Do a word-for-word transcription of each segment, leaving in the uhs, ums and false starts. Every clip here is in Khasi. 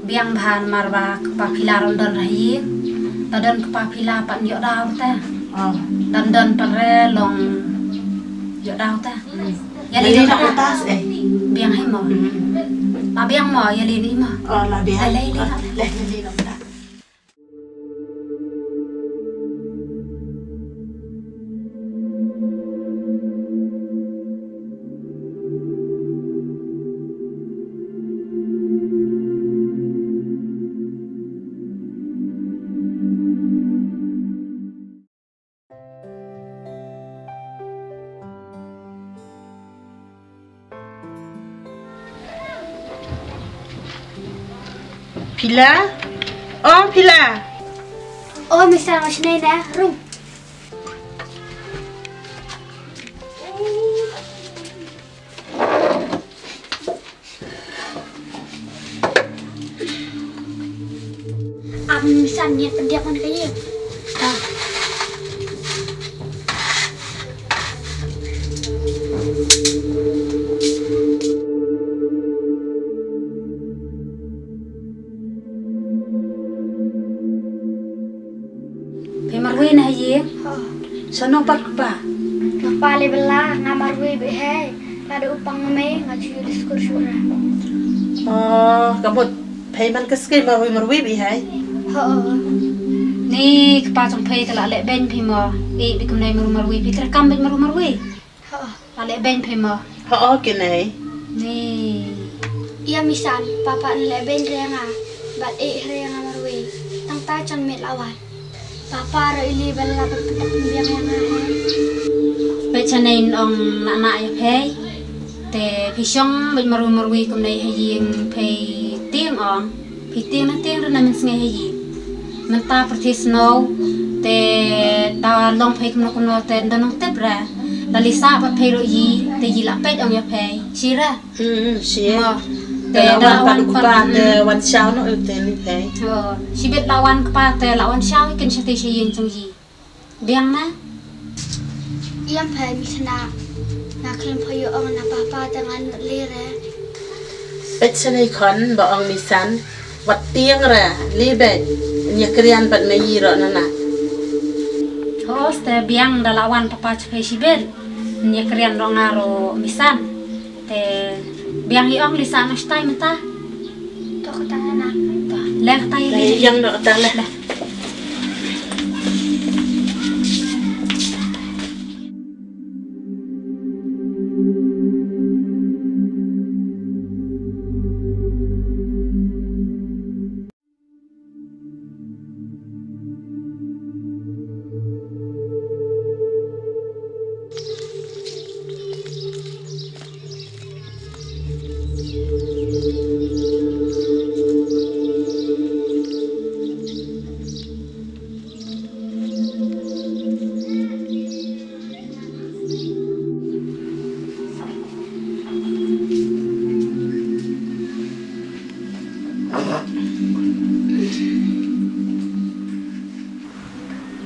Biang bha namar ba kpa Phila ruh don ha ïing. Ta don kpa Phila pat ïoh daw te. Oh. Don don pat re long ïoh daw te. Hmm. Ïa lei lei ta. Biang hi mo. Hmm. La biang mo ïa lei lei mo. Oh, la biang. Lei lei. Oh, lei lei. Phila? Oh, Phila. Oh, Mister Masnei na, rung. Am san ïa pyndiap man ka ïing. Phi marwei na ha ïing? Ho. Sano pat kpa? Kpa lei bela, nga marwei beit hei. Lada u pang mei nga ju ïoh diskur shuh ra. Oh, ka mut phi man ka skei marwei marwei beit hei. Ho. Ni kpa jong phi te la leh beiñ phi mo. I beit kumne marwei marwei phi, treikam beit marwei marwei. Ho. La leh beiñ phi mo. Ho, kine. Ni. Ïa Misan, papa leh beiñ re nga. Bad i re nga marwei. Tang ta jan miet la wan. Papa ruh i lei bela pynbiang ïa nga hei. Peit shane in ong na na ïa phi. Te phi shong beit marwei marwei kumne ha ïing phi tieng ong. Phi tieng na tieng re na mynsngi ha ïing. Mynta pyrthei snow te da long phi kumno kumno te da nong tip re. Da lisa pat phi ruh i te i la peit ong ïa phi. Shi re. Hmm, shi. Mo. Te da la wan pat u kpa te wan shaw noh te ni phi. Oh, shibit la wan kpa te la wan shaw kin shatei sha ïing jong i. Biang na. Ïam phi Misan. Nga khlem phi ïoh ong na papa te ngan nud lei re. Peit shane khon ba ong Misan. Wat tieng re lei beit. Ïa krian pat me i ruh na na. Hos te biang da la wan papa cha phi shibit. Ïa krian ruh nga ruh Misan. Te biang i ong lisa na stai mynta. To kata na. To. Leh kata i leh. Yang do kata leh. Leh.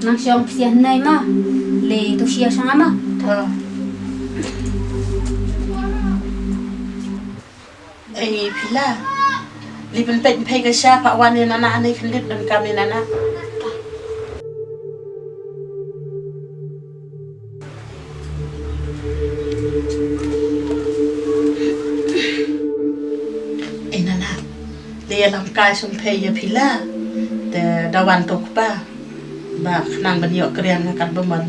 Nang shong psiah nai ma. Le tu shia shong ama. Ei, Phila. Li pynpeit peit ka sha pha wan ïa nana ne khyndiat don kam ïa nana. Ei, nana. Li ïalam kai sum peit ïa Phila. Te da wan to kpa. Ba khnang ban ïoh krian nga kat ba mon.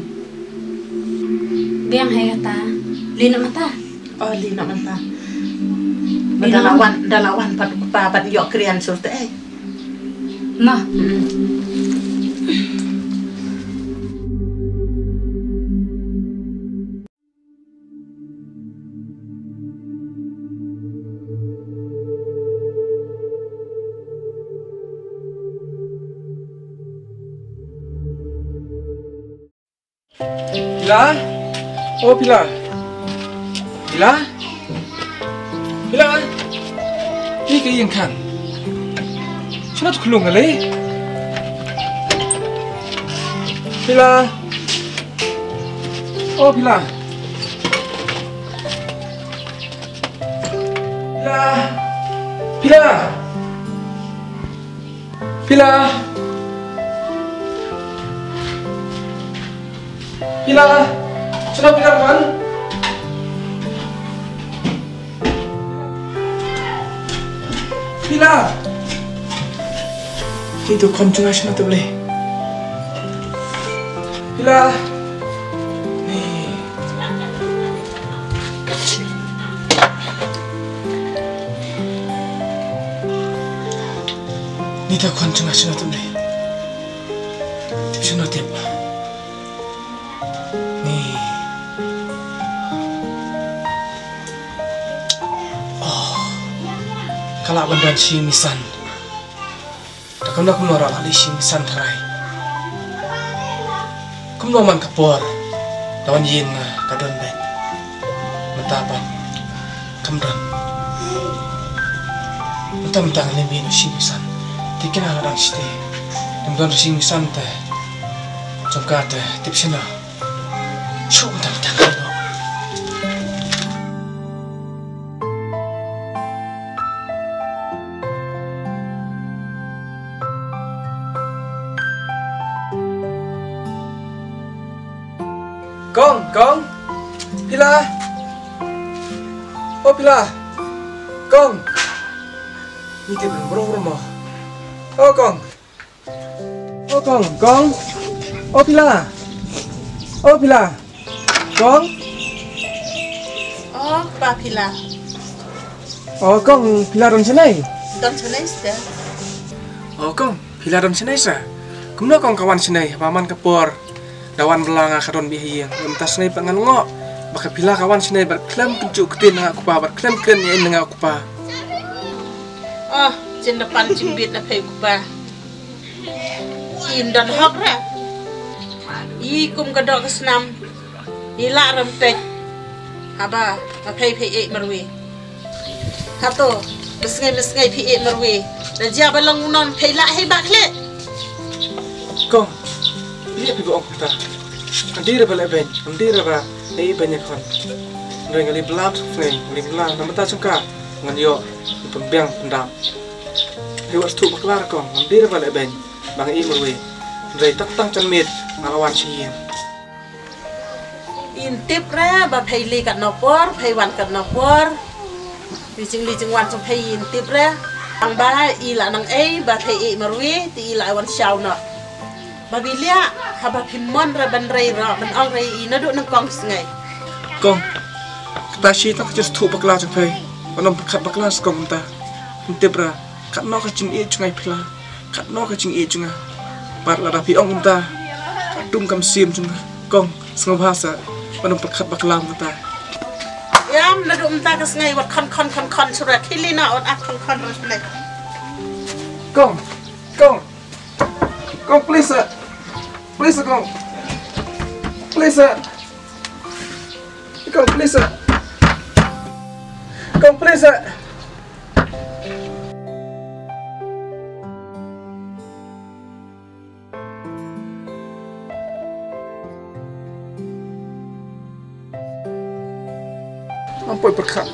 Biang hei kata. Li na mata. Oh, li na mata. Li na mata. Da la wan, da la wan pat kpa pat ïoh krian sur te ei. Ma. Hmm. Phila? O Phila? Phila? Phila? Ïa ka ïing kan. Shano tu khulung kali? Phila? O Phila? Phila! Phila! Pila. Pila. Shano Pila kan? Pila. Ki tu khon jong nga shano te Blei? Pila. Ni. Ni tu khon jong nga shano te Blei? Tip shano tip? Ni. Oh. Ka lah ban don shi ïing ïing san. Da kumno kumno ruh la leit shi ïing ïing san tharai. Kumno man ka por. Da wan ïing nga ka don beit. Mynta pat kam don. Mynta mynta ngan leit mih noh shi ïing ïing san. Te kine la dang shatei. Ym don shi ïing ïing san te. Jong ka te tip shano. Shuh mynta mynta ngan leit noh. Kong, Kong. Pila. Oh, Pila. Kong. Ni te ben bro bro mo. Oh, Kong. Oh, Kong, Kong. Oh, Pila. Oh, Pila. Kong. Oh, pa Pila. Oh, Kong, Pila don shane? Don shane, Sister. Oh, Kong, Pila don shane sa? Kumno Kong ka wan shane? Ba man ka por da wan bylla nga ka don beit ha ïing. Mynta shane pat ngan ngoh ba ka Pila ka wan shane bad khlem kynjuh ktien na nga u kpa, bad khlem kren ïa nga u kpa. Oh, jin da pan jingbit na phi u kpa. Im don hok re. I kum ka doh ka snam. I lah rem pek. Haba, ba phi phi ïeit marwei. Hato, ba sngi ba sngi phi ïeit marwei. Da jia ba long u non phi lah hei ba khleh. Kong, ïa phi ba ong ta. Ym dei re ba leh beiñ, ym dei re ba ïeit beiñ ïa khon. Ngi ngi lip lam suk sngi, ngi lip lam na mata suk ka. Ngan ïoh pynbiang pyndap. Hei wat shu bakla re Kong, ngam dei re ba leh beiñ ba nga ïeit marwei. Hynrei tang tang jan miet nga la wan sha ïing. Im tip re ba phi leit katno por, phi wan katno por. Phi jingleit jingwan jong phi im tip re. Tang ba i la nang ei ba phi ïeit marwei, te i la wan shaw noh. Ba phi liah, haba phi mon re ban rei ruh, ban ong rei i naduh nyngkong sngi. Kong, kata shi tang ka jingsngewthuh bakla jong phi. Ban ym pyrkhat bakla seh Kong mynta. Phin tip re, katno ka jingïeit jong nga ïa phi la. Katno ka jingïeit jong nga. Pat lada phi ong mynta. Ka dum ka mynsiem jong nga. Kong, sngewbha seh. Ban ym pyrkhat bakla mynta. Ïam, naduh mynta ka sngi wat khon khon khon khon shuh re. Khie leit noh wat ah khon khon re shuh. Kong, Kong. Kong, please, sir. Please, sir, Kong. Please, sir. Kong, please, sir. Kong, please, sir. Ngam poi pyrkhat.